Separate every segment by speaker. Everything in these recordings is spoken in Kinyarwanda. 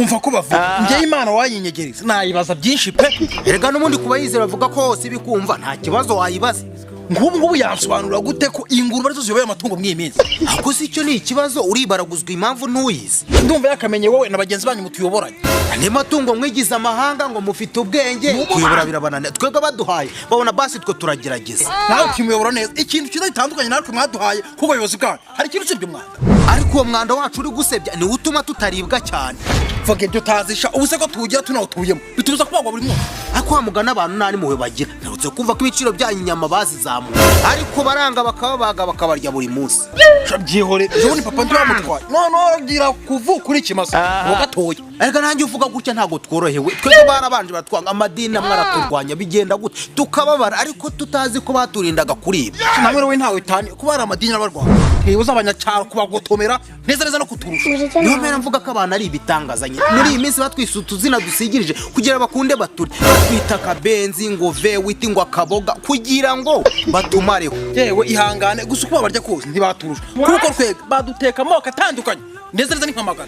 Speaker 1: Umva ko bavuga, njyewe Imana wayinyegereza nayibaza byinshi pe.
Speaker 2: Erega n'ubundi kuba yizera bavuga ko hose ibikumva, nta kibazo wayibaza.
Speaker 1: Nk'ubu ngubu yansobanurira gute ko ingurube arizo ziyoboye amatungo mw'iyi minsi?
Speaker 2: Ahubwo si icyo ni ikibazo, uribaraguzwa impamvu ntuyizi.
Speaker 1: Ndumva yakamenye wowe na bagenzi banyu mutuyoboranye.
Speaker 2: Andi matungo mwigize amahanga ngo mufite ubwenge, kuyobora birabananira. Twebwe baduhaye babona basi twe turagerageza.
Speaker 1: Nawe ukimuyobora neza, ikintu cyiza gitandukanye natwe mwaduhaye ku buyobozi bwanyu, hari ikintu usibye umwanda?
Speaker 2: Ariko uwo mwanda wacu uri gusebya niwo utuma tutaribwa cyane.
Speaker 1: Vuga ibyo utazisha. Ubu se ko tuwugira tunawutuyemo, bitubuza kubagwa buri munsi?
Speaker 2: Ariko wa mugani, abantu nta n'impuhwe bagira. Mperutse kumva ko ibiciro byanyu inyama bazizamuye, ariko baranga bakababaga bakabarya buri munsi.
Speaker 1: Sha byihore, ejo bundi papa ntibamutwaye, noneho gira kuvuka uri ikimasa uwa gatoya.
Speaker 2: Ariko nanjye uvuga gutya, ntabwo tworohewe. Twebwe barabanje baratwanga, amadini amwe araturwanya, bigenda gutya tukababara, ariko tutazi ko baturindaga kuri ibi.
Speaker 1: Namwe we ntawe tani kuba hari amadini n'abarwanya, ntibuza abanyacyaro kubagotomera neza neza no kuturusha.
Speaker 2: Niyo mpera mvuga ko abantu ari ibitangaza nyine. Muri iyi minsi batwise utuzina dusigirije kugira bakunde baturi, batwita akabenzi ngo vewiti ngo akaboga, kugira ngo batumareho.
Speaker 1: Yewe, ihangane gusa, uko babarya kose ntibaturusha, kuko twebwe baduteka amoko atandukanye neza neza ni nka 100.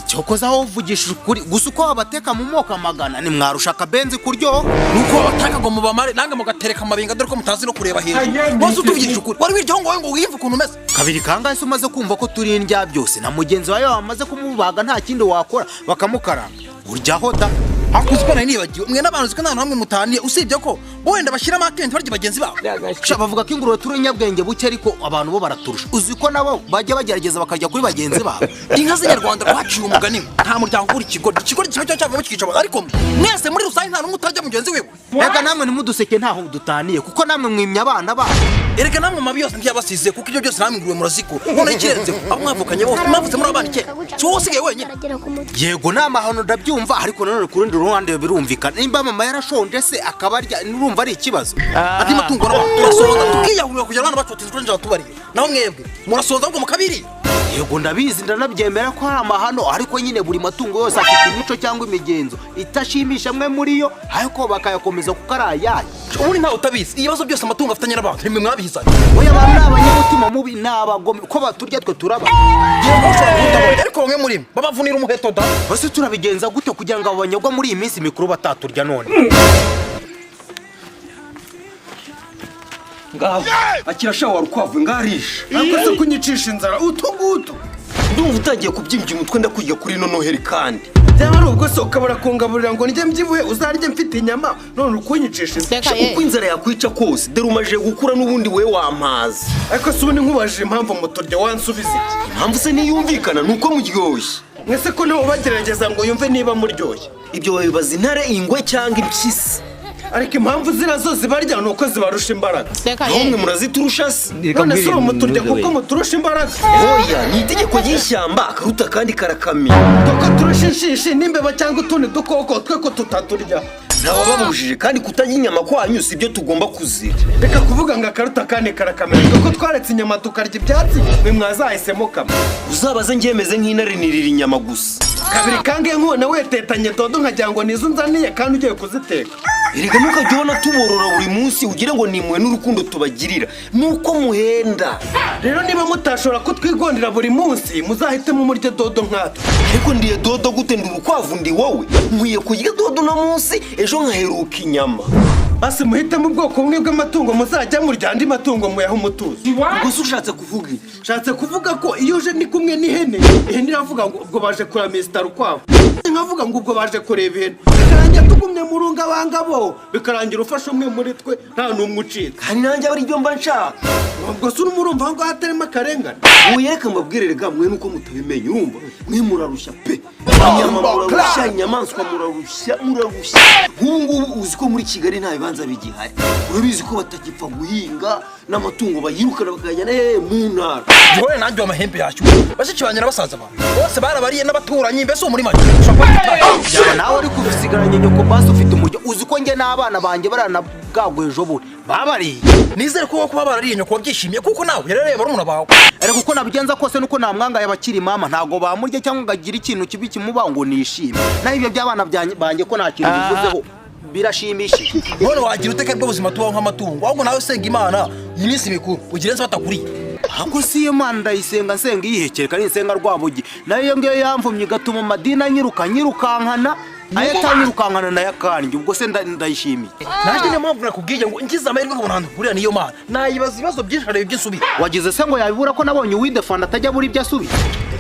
Speaker 2: Cyokoza aho uvugishije ukuri gusa, uko wabateka mu moko 100 nimwarusha akabenzi kuryoha.
Speaker 1: Nuko babatanga ngo mubamare, nange mugatereka amabinga, dore ko mutazi no kureba hejuru. Bose utuvugishije ukuri, wari wiryaho ngo wowe ngo wiyumve ukuntu umeze?
Speaker 2: Kabiri kangahe se umaze kumva ko turi indya byose? Na mugenzi wawe wamaze kumubaga, nta kindi wakora bakamukaranga, uryaho da.
Speaker 1: Ariko uzi ko nari nibagiwe, mwe n'abantu uzi ko nta hantu hamwe mutaniye, usibye ko wenda bashyiramo akenge barya bagenzi babo.
Speaker 2: Sha, bavuga ko ingurube turi inyabwenge buke, ariko abantu bo baraturusha. Uzi ko nabo bajya bagerageza bakarya kuri bagenzi babo?
Speaker 1: Inka z'inyarwanda twaciye umugani ngo nta muryango ubura ikigoryi. Ikigoryi kimwe cyo cyavamo kikica abantu, ariko mwese muri rusange nta n'umwe utarya mugenzi wiwe.
Speaker 2: Reka namwe ntimuduseke, ntaho dutaniye, kuko namwe mwimye abana babo.
Speaker 1: Erega namwe amabi yose ntiyabasize, kuko ibyo byose namwe ingurube murazikura. Noneho ikirenzeho, abo mwavukanye bose mwavutse muri abana 9, si wowe usigaye wenyine.
Speaker 2: Yego, ni amahano ndabyumva, ariko nanone ku rundi ruhande birumvikana. Nimba mama yarashonje se akabarya, nurumva ari ikibazo?
Speaker 1: Andi matungo n'abantu turasonza tukiyahurira kugira abana bacu batizwe n'inzara tubariye, naho mwebwe murasonza ahubwo mukabiriye.
Speaker 2: Yego, ndabizi, ndanabyemera ko hari amahano, ariko nyine buri matungo yose afite imico cyangwa imigenzo itashimisha amwe muri yo, ariko bakayakomeza kuko ari ayayo.
Speaker 1: Ubundi ntawe utabizi, ibibazo byose amatungo afitanye n'abantu nimwe mwabizanye.
Speaker 2: Oya, abantu ni abanyamutima mubi, ni abagome ko baturya twe turaba.
Speaker 1: Yego, ushobora kutabona, ariko bamwe muri mwe babavunira umuheto da.
Speaker 2: Bose turabigenza gute kugira ngo abo banyagwa muri iyi minsi mikuru bataturya none?
Speaker 3: Ngaho akira sha, warukwavu ngarisha.
Speaker 4: Ariko se kunyicisha inzara utu ngutu?
Speaker 3: Ndumva utangiye kubyimbya umutwe, ndakwiga kuri ino noheri kandi.
Speaker 4: Byaba ari ubwo se ukabura kungaburira ngo njye mbyibuhe, uzarye mfite inyama, none ukunyicisha inzara.
Speaker 3: Sha, uko inzara yakwica kose, dore umaze gukura n'ubundi we wampaza.
Speaker 4: Ariko se ubundi nkubajije impamvu muturya, wansubiza iki?
Speaker 3: Impamvu se ntiyumvikana? Ni uko muryoshye.
Speaker 4: Mwese ko ntawe ubagerageza ngo yumve niba muryoshye?
Speaker 3: Ibyo wabibaza intare, ingwe cyangwa impyisi.
Speaker 4: Ariko impamvu ziriya zo zibarya ni uko zibarusha imbaraga.
Speaker 3: Naho mwe muraziturusha se?
Speaker 4: None se ubu muturya kuko muturusha imbaraga?
Speaker 3: Oya, ni itegeko ry'ishyamba, akaruta kandi karakamira.
Speaker 4: Kuko turusha inshishi n'imbeba cyangwa utundi dukoko, twe ko tutaturya?
Speaker 3: Ntawababujije kandi kutarya inyama kwanyu si byo tugomba kuzira.
Speaker 4: Reka kuvuga ngo akaruta kandi karakamera, kuko twaretse inyama tukarya ibyatsi, mwe mwazahisemo kamwe.
Speaker 3: Uzabaze ngemeze nk'intare, nirira inyama gusa.
Speaker 4: Kabiri kangahe nkubona wetetanye dodo nkagira ngo nizo unzaniye kandi ugiye kuziteka?
Speaker 3: Erega ntukajya ubona tuborora buri munsi ugire ngo nimwe n'urukundo tubagirira nuko muhenda.
Speaker 4: Rero niba mutashobora kutwigondera buri munsi, muzahitemo murye dodo nkatwe.
Speaker 3: Ariko ndiye dodo gute? Ndi urukwavu, ndi wowe? Nkwiye kurya dodo uno munsi, ejo nkaheruka inyama.
Speaker 4: Basi muhitemo ubwoko bumwe bw'amatungo muzajya murya, andi matungo muyahe umutuzo.
Speaker 3: Ubwo se ushatse kuvuga iki?
Speaker 4: Nshatse kuvuga ko iyo uje ndi kumwe n'ihene, ihene iravuga ngo ubwo baje kureba Mr Rukwavu, nkavuga ngo ubwo baje kureba ihene, bikarangira tugumye mu rungabangabo, bikarangira ufashe umwe muri twe, nta n'umwe ucitse.
Speaker 3: Kandi nanjye aba aribyo mba nshaka.
Speaker 4: Ubwo se urimo urumva aho ngaho hatarimo akarengane?
Speaker 3: Ubu reka mbabwire, rega mwe nuko mutabimenya, urumva mwe murarushya pe. Inyama murarushya, inyamaswa murarushya, murarushya. Nk'ubu ngubu uzi ko muri Kigali nta bibanza bigihari? Urabizi ko batagipfa guhinga, n'amatungo bayirukana bakayajyana hehe? Mu ntara.
Speaker 1: Wowe nanjye amahembe yashyuwe, bashiki banjye na basaza banjye bose barabariye n'abaturanyi, mbese uwo muri make ushobora kuba ufite.
Speaker 2: Yaba nawe uri kubisigaranye nyoko, basi ufite umuryo. Uzi ko njye n'abana banjye baranabwaguye ejo bundi babariye?
Speaker 1: Nizere ko wowe kuba barariye nyoko wabyishimiye, kuko nawe yarareba barumuna bawe.
Speaker 2: Ariko uko nabigenza kose nuko namwangaye abakiri mama, ntago bamurya cyangwa ngo agire ikintu kibi kimubaho ngo nishime. Naho ibyo by'abana banjye ko nta kintu bivuzeho, birashimishije.
Speaker 1: None wagira uteka bwo buzima tubaho nk'amatungo? Ahubwo nawe senga Imana iyi minsi mikuru ugire neza batakuriye.
Speaker 2: Ako si iyo Mana ndayisenga, nsenga iyihekere kandi nsenga Rwabugi, nayo iyo ngiyo yamvumye igatuma amadini anyiruka nyirukankana, ayo atanyirukankana nayo akandya. Ubwo se ndayishimiye?
Speaker 1: Nanjye niyo mpamvu nakubwiye ngo ngize amahirwe nkabona ahantu mpurira n'iyo Mana, nayibaza ibibazo byinshi, nkareba ibyo isubiza.
Speaker 2: Wagize se ngo yabibura? Ko nabonye uwidefanda atajya abura ibyo asubiza.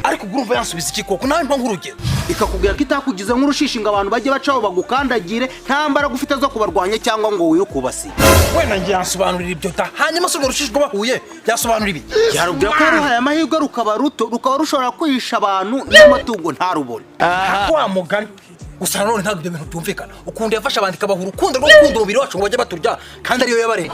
Speaker 1: Ariko ubwo urumva yansubiza iki koko? Nawe mpa nk'urugero.
Speaker 2: Ikakubwira ko itakugize nk'urushishi ngo abantu bajye bacaho bagukandagire, nta mbaraga ufite zo kubarwanya cyangwa ngo wiruke ubasiga.
Speaker 1: Wenda ngiye yansobanurira ibyo ta, hanyuma se urwo rushishi rwo bahuye byasobanura ibi?
Speaker 2: Yarubwira ko yaruhaye amahirwe rukaba ruto, rukaba rushobora kwihisha abantu n'amatungo ntarubone.
Speaker 1: Wa mugani gusa nanone ntabwo ibyo bintu byumvikana, ukuntu yafashe abantu ikabaha urukundo rwo gukunda umubiri wacu ngo bajye baturya kandi ariyo yabaremye.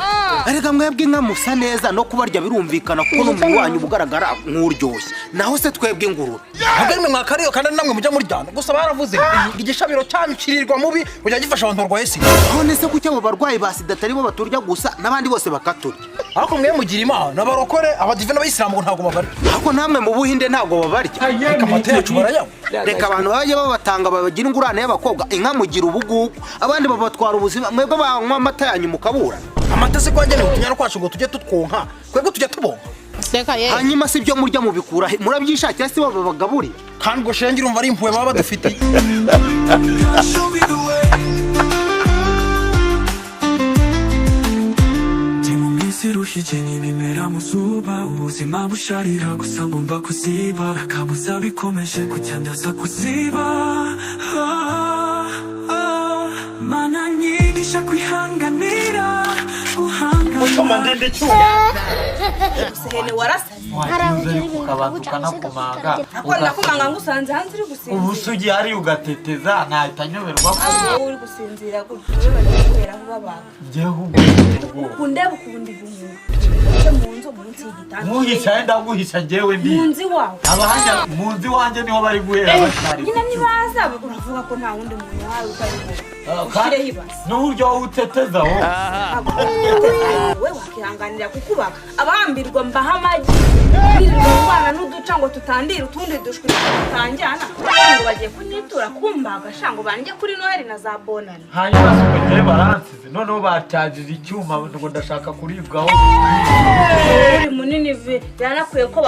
Speaker 2: Erega mwebwe inka musa neza, no kubarya birumvikana, kuko n'umubiri wanyu uba ugaragara nk'uryoshye. Naho se twebwe ingurube?
Speaker 1: Ntabwo ari mwe mwakariyo, kandi ari namwe mujya muryana. Gusa baravuze ngo igishabiro cyanyu kirirwa mubi kujya gifasha abantu barwaye sida.
Speaker 2: None se kuki abo barwayi ba sida atari bo baturya gusa, n'abandi bose bakaturya?
Speaker 1: Ariko mwe mugira Imana, abarokore, abadive n'abayisilamu ngo ntabwo babarya.
Speaker 2: Ariko namwe mu Buhinde ntabwo babarya.
Speaker 1: Reka, amata yacu barayanywa.
Speaker 2: Reka, abantu bajye babatanga babagira ingurane y'abakobwa. Inka mugira ubugugu, abandi babatwara ubuzima, mwebwe banywa amata yanyu mukaburana.
Speaker 1: Amata se ko yagenewe utunyana kwacu ngo tujye tutwonka, twebwe tujya tubonka?
Speaker 5: Reka ye.
Speaker 2: Hanyuma si ibyo murya mubikura he? Murabyishakira? Si bo babagaburira?
Speaker 1: Kandi ubwo shenge urumva ari impuhwe baba badufitiye.
Speaker 6: Show me the way. Ndi mu minsi iruhije nk'ibimera mu zuba, ubuzima busharira gusa ngomba kuziba, akabuza bikomeje kujya ndaza kuziba. Ah, ah. Mana nyigisha kwihanganira guhangana.
Speaker 7: Ihene warasaze.
Speaker 8: Wagize ariko ukabanza ukanakomanga.
Speaker 7: Ako ndakomanga ngusanze hanze uri gusinzira.
Speaker 8: Ubusugi hariya ugateteza, ntahita nyoberwa ko
Speaker 7: Wowe uri gusinzira gutyo, wowe bari guheraho babaga.
Speaker 8: Njyewe ubwo
Speaker 7: Ukundeba ukundi guhunga uce mu nzu munsi y'igitanda.
Speaker 8: Nkuhisha ndaguhisha njyewe ndi
Speaker 7: Mu nzu iwawe.
Speaker 8: Abahanya mu nzu iwanjye niho bari guhera batari.
Speaker 7: Nyine nibaza uravuga ko nta wundi muntu wawe utari wowe, ushyireho ibase.
Speaker 8: N'uburyo wowe uteteza wowe.
Speaker 7: Ntabwo wowe wakihanganira kukubaga abahambirwa mbaha amagi, birirwa ndwana n'uduca ngo tutandira utundi dushwi tutanjyana, ngo bagiye kunyitura kumbaga sha, ngo banjye kuri Noheli na za Bonani.
Speaker 8: Hanyuma si ubwo njyewe baransize, noneho bacajije icyuma ngo ndashaka kuribwaho.
Speaker 7: Uri munini ve, biranakwiye ko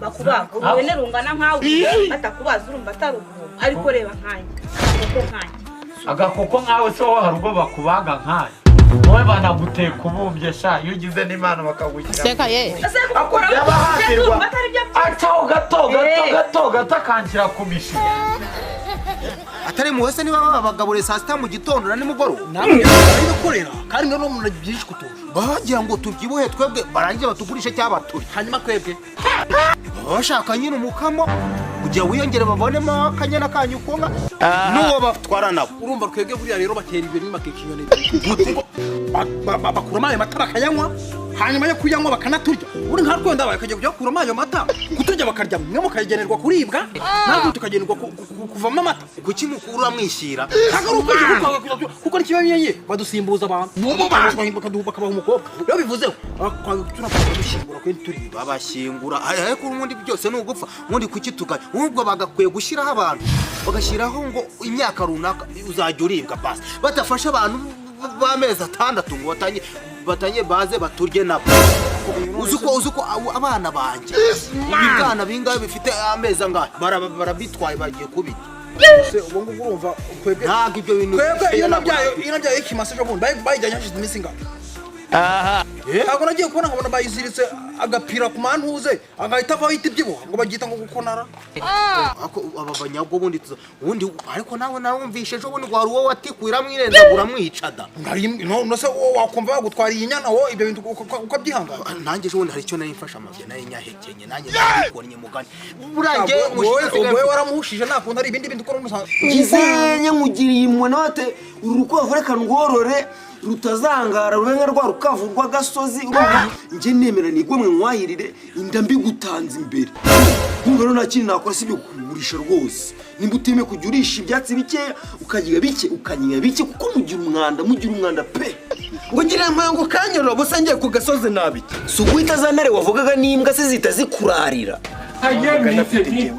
Speaker 7: bakubaga uruhene rungana nkawe batakubaza, urumva atari uguhomba? Ariko reba nkanjye, agakoko nkanjye.
Speaker 8: Agakoko nkawe se wowe hari ubwo bakubaga nkayo? Wowe banaguteka ubumbye sha, iyo ugize n'Imana bakagushyira.
Speaker 5: Reka ye.
Speaker 7: Ese gukora
Speaker 8: Yabahambirwa.
Speaker 7: urumva atari byo byiza?
Speaker 8: Acaho gato gato
Speaker 7: Eh.
Speaker 8: gato gato akanshyira ku mishiga.
Speaker 2: Atari mu wese niba babagaburiye saa sita, mu gitondo na nimugoroba.
Speaker 1: Namwe barabikorera kandi mwe no byinshi kuturusha.
Speaker 2: Bagira ngo tubyibuhe twebwe, barangize batugurishe cyangwa baturi.
Speaker 1: Hanyuma twebwe?
Speaker 2: Baba bashaka nyine umukamo kugira wiyongere, babonemo akanyana kanyu konka n'uwo batwara nabo.
Speaker 1: Urumva twebwe buriya rero batera ibyo bakica inyoni ebyiri. Bakuramo ayo mata bakayanywa, hanyuma yo kuyanywa bakanaturya. Uri nka twenda bakajya kuyakuramo ayo mata kuturya, bakarya mwe mukagenerwa kuribwa, natwe tukagenerwa kuvamo amata.
Speaker 2: Kuki mukura mwishyira?
Speaker 1: Ntabwo ari ukwishyira, kuko n'ikimenyimenyi badusimbuza abantu bakabaha umukobwa. Rero bivuze tunapfa dushyingura kuri turi.
Speaker 2: Babashyingura ariko ubundi byose ni ugupfa. Ubundi kuki tukajya ubwo bagakwiye gushyiraho abantu, bagashyiraho ngo imyaka runaka uzajya uribwa basi, badafashe abantu b'amezi 6 ngo batanye baze baturye nabo. Uzi ko abana banjye, ibibwana bingahe bifite amezi angahe, barabitwaye bagiye kubirya.
Speaker 1: Se ubu ngubu urumva twebwe
Speaker 2: Ntabwo ibyo bintu
Speaker 1: twebwe iyo nabyaye ikimasa ejo bundi bayijyanye hashize iminsi ingana. Ntabwo nagiye kubona nkabona bayiziritse agapira ku mantuze, agahita avaho ihita ibyibuha, ngo babyita ngo gukonara.
Speaker 2: Ariko aba banyabwo ubundi ubundi ariko nawe narumvishe ejo bundi ngo hari uwo watikuye uramwirenza uramwica da.
Speaker 1: None se wowe wakumva bagutwariye inyana, wowe ibyo bintu ukabyihangana?
Speaker 2: Nanjye ejo bundi hari icyo nari mfashe amabya, nari nyahekenye, nanjye nabikonnye mugani burangiye.
Speaker 1: Wowe waramuhushije, nta kuntu ari ibindi bintu ukora umusanzu.
Speaker 3: Ngizenye nkugiriye impuhwe nawe ate uru rukwavu reka ndworore rutazangara rube nka rwa rukavu rw'agasozi. Urumva njye nemera nigomwe nkwahirire inda mbigutanze imbere. Urumva rero nta kindi nakora sibyo kugurisha rwose, nimba utemeye kujya urisha ibyatsi bikeya, ukagira bike, ukanyinya bike, kuko mugira umwanda, mugira umwanda pe.
Speaker 4: Ngo ngire ngo kanyura busa ngiye ku gasozi nabiki.
Speaker 3: Si uguhita za ntare wavugaga n'imbwa se zihita zikurarira?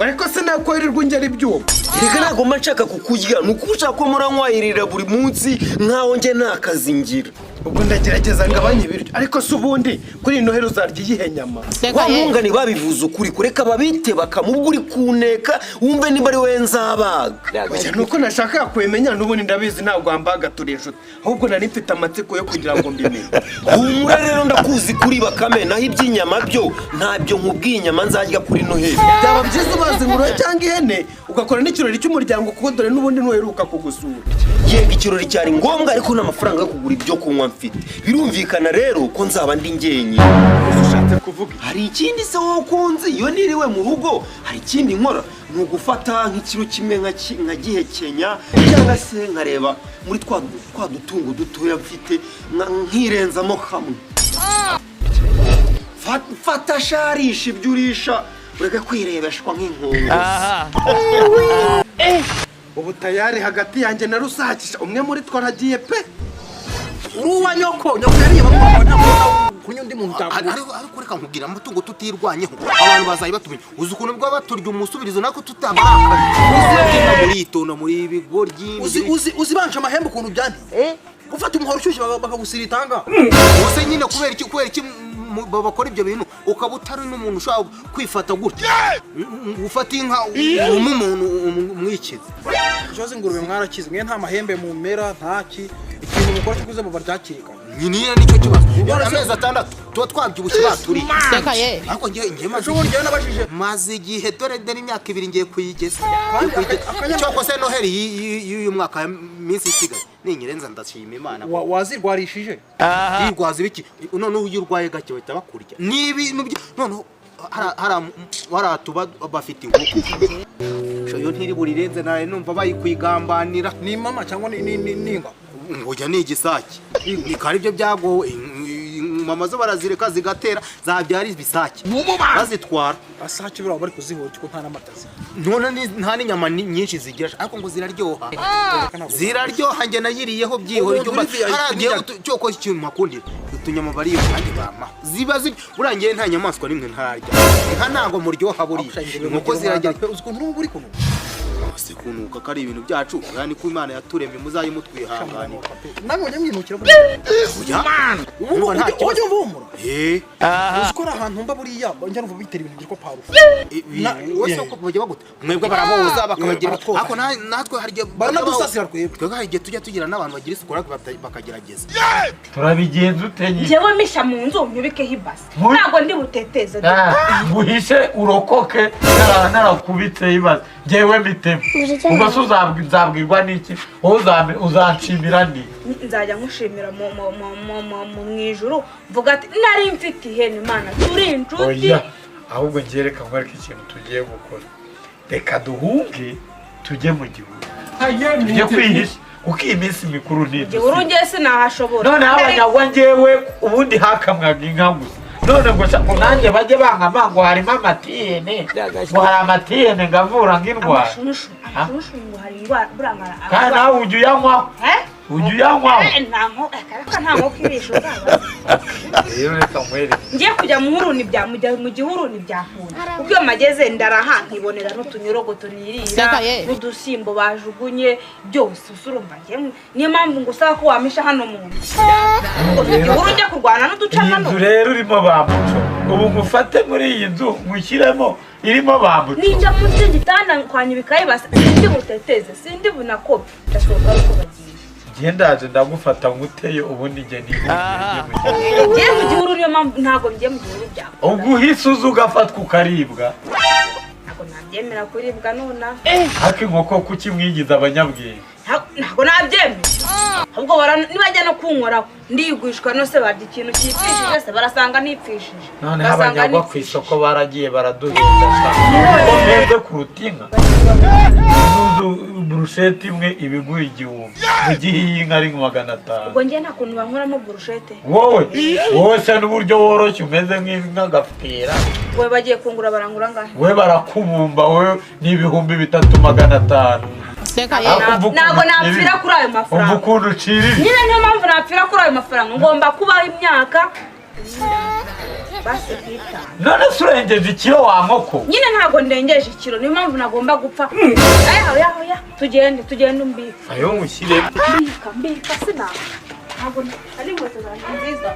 Speaker 4: Ariko sinakwirirwa ungera ibyuma.
Speaker 3: Reka, ntabwo mba nshaka kukurya, ni uko ushaka ko muranywahirira buri munsi nkaho njye nta kazi ngira.
Speaker 4: Ubwo ndagerageza ngabanye ibiryo, ariko se ubundi kuri iyi Noheli uzarya iyihe nyama?
Speaker 3: Wa mwungani babivuze ukuri, kureka babite bakamubwa uri kuneka, wumve niba ari we nzabaga.
Speaker 4: Oya, nuko nashakaga kubimenya, n'ubundi ndabizi ntabwo wambaga, turi inshuti, ahubwo nari mfite amatsiko yo kugira ngo mbimenye.
Speaker 3: Humura rero, ndakuzi kuri Bakame. Naho iby'inyama byo ntabyo nkubwiye, inyama nzarya kuri Noheli.
Speaker 4: Byaba byiza ubaza ingurube cyangwa ihene, ugakora n'ikirori cy'umuryango, kuko dore n'ubundi ntuheruka kugusura.
Speaker 3: Yego, ikirori cyari ngombwa, ariko n'amafaranga yo kugura ibyo kunywa mfite. Birumvikana rero ko nzaba ndi njyenyine.
Speaker 4: Ushatse kuvuga iki?
Speaker 3: Hari ikindi se wowe ukunze? Iyo niriwe mu rugo hari ikindi nkora, ni ugufata nk'ikiro kimwe nkagihekenya, cyangwa se nkareba muri twa dutungo dutoya mfite, nkirenzamo kamwe. Fata sharisha ibyo urisha, ureke kwirebeshwa nk'inkunguzi.
Speaker 4: Ubu tayari hagati yanjye na Rusakisha umwe muri twe aragiye pe.
Speaker 1: Uri uwa nyoko, nyoko yariye bamuha kunywa undi muntu utagura.
Speaker 2: Ariko reka nkubwira, amatungo tutirwanyeho abantu bazajya batumenya. Uzi ukuntu bwa baturya umusubirizo nako tutabarakara, muritonda muri ibigoryi.
Speaker 1: Uzi banje amahembe ukuntu byanteye gufata umuhoro ushyushye bakagusiritanga.
Speaker 2: Ubuse nyine kubera iki bakora ibyo bintu, ukaba utari n'umuntu ushobora kwifata gutya, ufata inka umu umuntu umwikize?
Speaker 1: Ikibazo ingurube mwarakize mwe, nta mahembe mumera, ntaki ikintu mukora cyo kuze baryakirikana.
Speaker 2: Nyine nicyo kibazo, amezi 6 tuba twabyibushye baturiye, ariko ngiye maze
Speaker 1: Ejo bundi njyewe nabajije
Speaker 2: maze igihe, dore imyaka 2 ngiye kuyigeza.
Speaker 1: Kandi
Speaker 2: Cyoko se Noheli y'uyu mwaka ya minsi isigaye ninyirenza ndashima Imana.
Speaker 1: Wazirwarishije.
Speaker 2: Yirwaza ibiki? Noneho iyo urwaye gake bahita bakurya, ni ibintu noneho hari tuba bafite inkoko. Sho, yo ntiri burirenze, nawe numva bayikwigambanira.
Speaker 1: Ni mama cyangwa ni inga?
Speaker 2: Ngo ni igisake, ni kari ibyo byagowe. Mama zo barazireka zigatera, zabyara ibisake bazitwara.
Speaker 1: Asake buriya bari kuzihora kuko nta n'amata
Speaker 2: None nta n'inyama nyinshi zigira, ariko ngo ziraryoha, ziraryoha. Njye nayiriyeho byihora
Speaker 1: Ubu
Speaker 2: icyumba
Speaker 1: muri VIP
Speaker 2: haragiye.
Speaker 1: nijya-
Speaker 2: Cyoko ikintu makundira utunyama bariyo kandi bama ziba ziri. Buriya njyewe nta nyamaswa n'imwe ntararya. Inka ntabwo muryoha, buriya inkoko ziragira.
Speaker 1: Uzi ukuntu ubu uri kunuka?
Speaker 2: Se kunuka ko ari ibintu byacu, yani ko Imana yaturemye, muzaye mutwihanganira.
Speaker 1: Namwe mujya mwinukira buriya?
Speaker 2: Oya, urumva nta kibazo.
Speaker 1: Ujya umva
Speaker 2: Eh,
Speaker 1: uzi ko ari ahantu mba buriya njya numva bitera ibintu byitwa parufe.
Speaker 2: Wese uko bajya baguta mwebwe baraboza bakabagira.
Speaker 1: Baratwoza.
Speaker 2: Ariko natwe hari igihe
Speaker 1: Baranadusasira twebwe.
Speaker 2: Twebwe hari igihe tujya tugira n'abantu bagira isuku ariko bakagerageza.
Speaker 8: Turabigenza ute nyine?
Speaker 7: Njyewe misha mu nzu nyubikeho ibase, ntabwo ndi buteteze.
Speaker 8: Ah, nguhishe urokoke narakubitse ibibazo njyewe mbitemo. Ubwo se nzabwirwa n'iki? Wowe uzanshimira ni
Speaker 7: Nzajya nkushimira mu ijuru, mvuga ati nari mfite ihene, Imana turi inshuti.
Speaker 8: Oya, ahubwo ngiye, reka nkwereke ikintu tugiye gukora. Reka duhunge tujye mu gihuru, tujye kwihisha, kuko iyi minsi mikuru
Speaker 7: Igihuru
Speaker 8: ntidusiba.
Speaker 7: ngewe sinahashobora.
Speaker 8: Noneho abanyagwa, njyewe ubundi hakamwaga inka gusa, none ngo ngo nanjye bajye bankama ngo harimo amatiyene, ngo hari amatiyene ngo avura nk'indwara.
Speaker 7: Amashunushu, amashunushu, ngo hari indwara burangara.
Speaker 8: Kandi nawe ujya uyanywaho?
Speaker 7: Eh?
Speaker 8: Ujya uyanywaho?
Speaker 7: Eh, nta nkoko, akaraka nta nkoko irisha uzaba.
Speaker 8: Rero reka nkwereke.
Speaker 7: Ngiye kujya mu huru mujya mu gihuru ntibyakunda, kuko iyo mageze ndaraha nkibonera n'utunyorogoto nirira n'udushyimbo bajugunye byose. Urumva njye niyo mpamvu ngusaba ko wamisha hano mu nzu. Ngo mu gihuru njya kurwana n'uduca
Speaker 8: Iyi
Speaker 7: hano?
Speaker 8: nzu rero urimo ba muco, ubu ngufate muri iyi nzu nkushyiremo irimo ba muco.
Speaker 7: Ninjya munsi y'igitanda kwanyubikayo ibase, sindi buteteze, sindi bunakobe, ndasohoka ari uko bagiye.
Speaker 8: Njye ndaje ndagufata nguteye, ubundi njye nihungiye mu gihuru.
Speaker 7: Ngiye mu gihuru, niyo mpamvu ntabwo ngiye mu gihuru byakunda.
Speaker 8: Ubwo uhise uza ugafatwa ukaribwa.
Speaker 7: Ntabwo nabyemera kuribwa nonaha.
Speaker 8: Ariko inkoko kuki mwigize abanyabwenge?
Speaker 7: Ntabwo nabyemera, ahubwo nibajya no kunkoraho ndigwishwa. No se barya ikintu cyipfishije? Se barasanga nipfishije?
Speaker 8: Noneho
Speaker 7: Basanga
Speaker 8: abanyagwa ku
Speaker 7: nipfishije.
Speaker 8: isoko baragiye baraduhenda sha, ko mpenze kuruta inka. Nuzu burusheti imwe iba igura 1000, mu gihe iyi nka ari nka 500.
Speaker 7: Ubwo njye nta kuntu bankuramo burushete?
Speaker 8: Wowe se n'uburyo woroshye umeze nk'agapera.
Speaker 7: Wowe bagiye kungura, barangura angahe?
Speaker 8: We barakubumba, wowe ni 3500. Ariko umva ukuntu
Speaker 7: Ntabwo napfira kuri ayo
Speaker 8: umva
Speaker 7: mafaranga.
Speaker 8: ukuntu uciriritse.
Speaker 7: Nyine niyo mpamvu napfira kuri ayo mafaranga, ngomba kubaho imyaka basi nk'itanu.
Speaker 8: None se urengeje ikiro wa nkoko?
Speaker 7: Nyine ntabwo ndengeje ikiro, niyo mpamvu nagomba gupfa. Aya, oya, oya, tugende, tugende umbike.
Speaker 8: Ayo nkushyiremo.
Speaker 7: Mbika, mbika, sinapfa. Ntabwo ari inkweto zanjye nziza.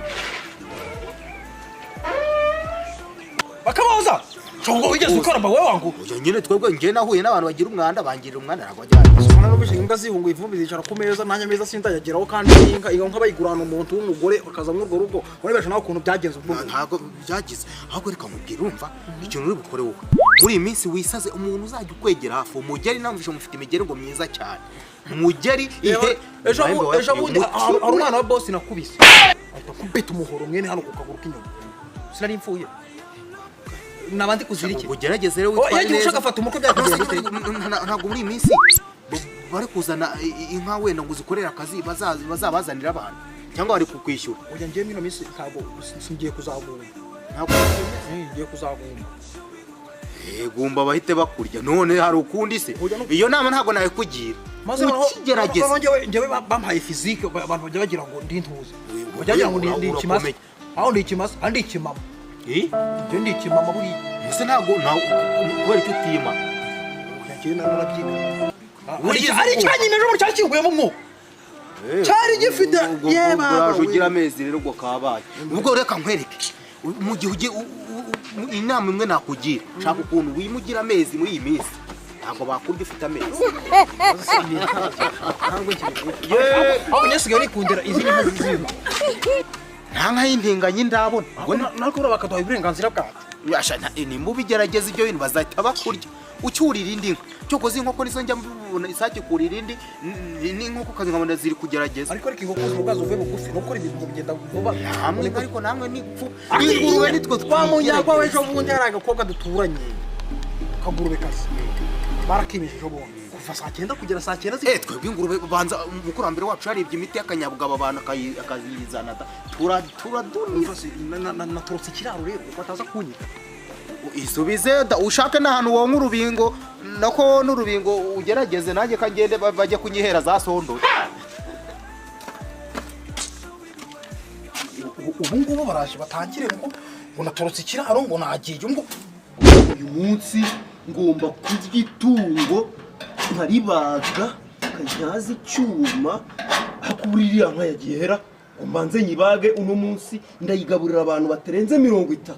Speaker 1: Bakaboza ubwo wigeze ukaraba wowe wangu?
Speaker 2: Oya nyine, twebwe njye nahuye n'abantu bagira umwanda, bangirira umwanda, ntabwo bajya.
Speaker 1: Ubona n'ubwo imbwa zihunguye ivumbi zicara ku meza, nanjye ameza sindayageraho. Kandi n'inka, iyo nka bayigurana umuntu w'umugore bakaza muri urwo rugo, urebesha nawe ukuntu byagenze ubwo.
Speaker 2: Ntabwo byagize. Ahubwo reka mubwire, urumva ikintu uri bukore wowe muri iyi minsi? Wisaze umuntu uzajya ukwegera hafi umugeri. Namvishe mufite imigeri ngo myiza cyane, umugeri ihe.
Speaker 1: Ejo bundi hari umwana wa bosi nakubise, ahita kubita umuhoro mwene hano ku kaguru k'inyuma, sinari mfuye nabandi kuzira iki?
Speaker 2: Ugerageze rero
Speaker 1: Oh,
Speaker 2: witware
Speaker 1: yagiye
Speaker 2: neza.
Speaker 1: ushaka afata umutwe, byakugenda bite?
Speaker 2: Ntabwo muri iyi minsi bari kuzana inka wenda ngo uzikorere akazi, bazabazanira abantu cyangwa bari kukwishyura?
Speaker 1: Oya, njyewe muri ino minsi ntabwo ngiye kuzagumba.
Speaker 2: Ntabwo.
Speaker 1: Ngiye kuzagumba.
Speaker 2: Gumba bahite bakurya. None hari ukundi se?
Speaker 1: Oya,
Speaker 2: Iyo nama ntabwo nayikugira.
Speaker 1: Maze
Speaker 2: Ukigerageza.
Speaker 1: noneho njyewe bampaye physique, abantu bajya bagira ngo ndi ntuzi, bajya bagira ngo ndi ikimasa.
Speaker 2: Urakomeye.
Speaker 1: Aho ndi ikimasa, aho ndi ikimama.
Speaker 2: Eh?
Speaker 1: Njyewe ndi ikimama buriya.
Speaker 2: Ese ntabwo kubera icyo utima?
Speaker 1: Oya, njyewe narabyiga.
Speaker 2: Wigeze
Speaker 1: Ari icyanyimeje ubu cyakinguyemo umwuka cyari gifite.
Speaker 2: Ubwo
Speaker 1: Ye
Speaker 2: ubwo
Speaker 1: baba
Speaker 2: uraje
Speaker 1: we.
Speaker 2: ugira amezi rero, ubwo kabaye. Ubwo reka nkwereke, mu gihe ugiye inama imwe nakugira, shaka ukuntu wimugira amezi muri iyi minsi, ntabwo bakurya ufite amezi.
Speaker 1: Aho nyasigaye nikundira izindi nka zizima.
Speaker 2: Nta nka y'intinganyi ndabona. Ubwo
Speaker 1: Natwe buriya bakaduha uburenganzira bwacu.
Speaker 2: Yasha, nimubigerageza ibyo bintu bazahita bakurya ucyurira indi nka. Cyokoze inkoko nizo njya mbona, isake kurira indi n'inkoko kazi nkabona ziri kugerageza.
Speaker 1: Ariko inkoko ubuzima bwazo buve bugufi no gukora ibintu ngo bigenda vuba.
Speaker 2: Hamwe ariko namwe ni pfu ingurube nitwe.
Speaker 1: Wa munyagwa
Speaker 2: twigerageza.
Speaker 1: w'ejo bundi hari agakobwa duturanye kagurube kazi barakimije ejo bundi kuva saa 9 kugera saa 9.
Speaker 2: Eh, twebwe ingurube banza umukurambere wacu yaribye imiti y'akanyabugabo, abantu akazizana da turadunira.
Speaker 1: Umva se, naturotse ikiraro rero kuko ataza kunyika.
Speaker 2: Isubize da, ushake n'ahantu wonka urubingo, nako n'urubingo ugerageze. Nanjye kagende bajye kunyihera za sondo.
Speaker 1: Ubu ngubu baraje batangire ngo naturotse ikiraro, ngo nagiye ngo.
Speaker 3: Uyu munsi ngomba kurya itungo nkaribaga, nkajyaza icyuma. Ariko ubu iriya nka yagiye hera ngo mbanze nyibage? Uno munsi ndayigaburira abantu batarenze 30.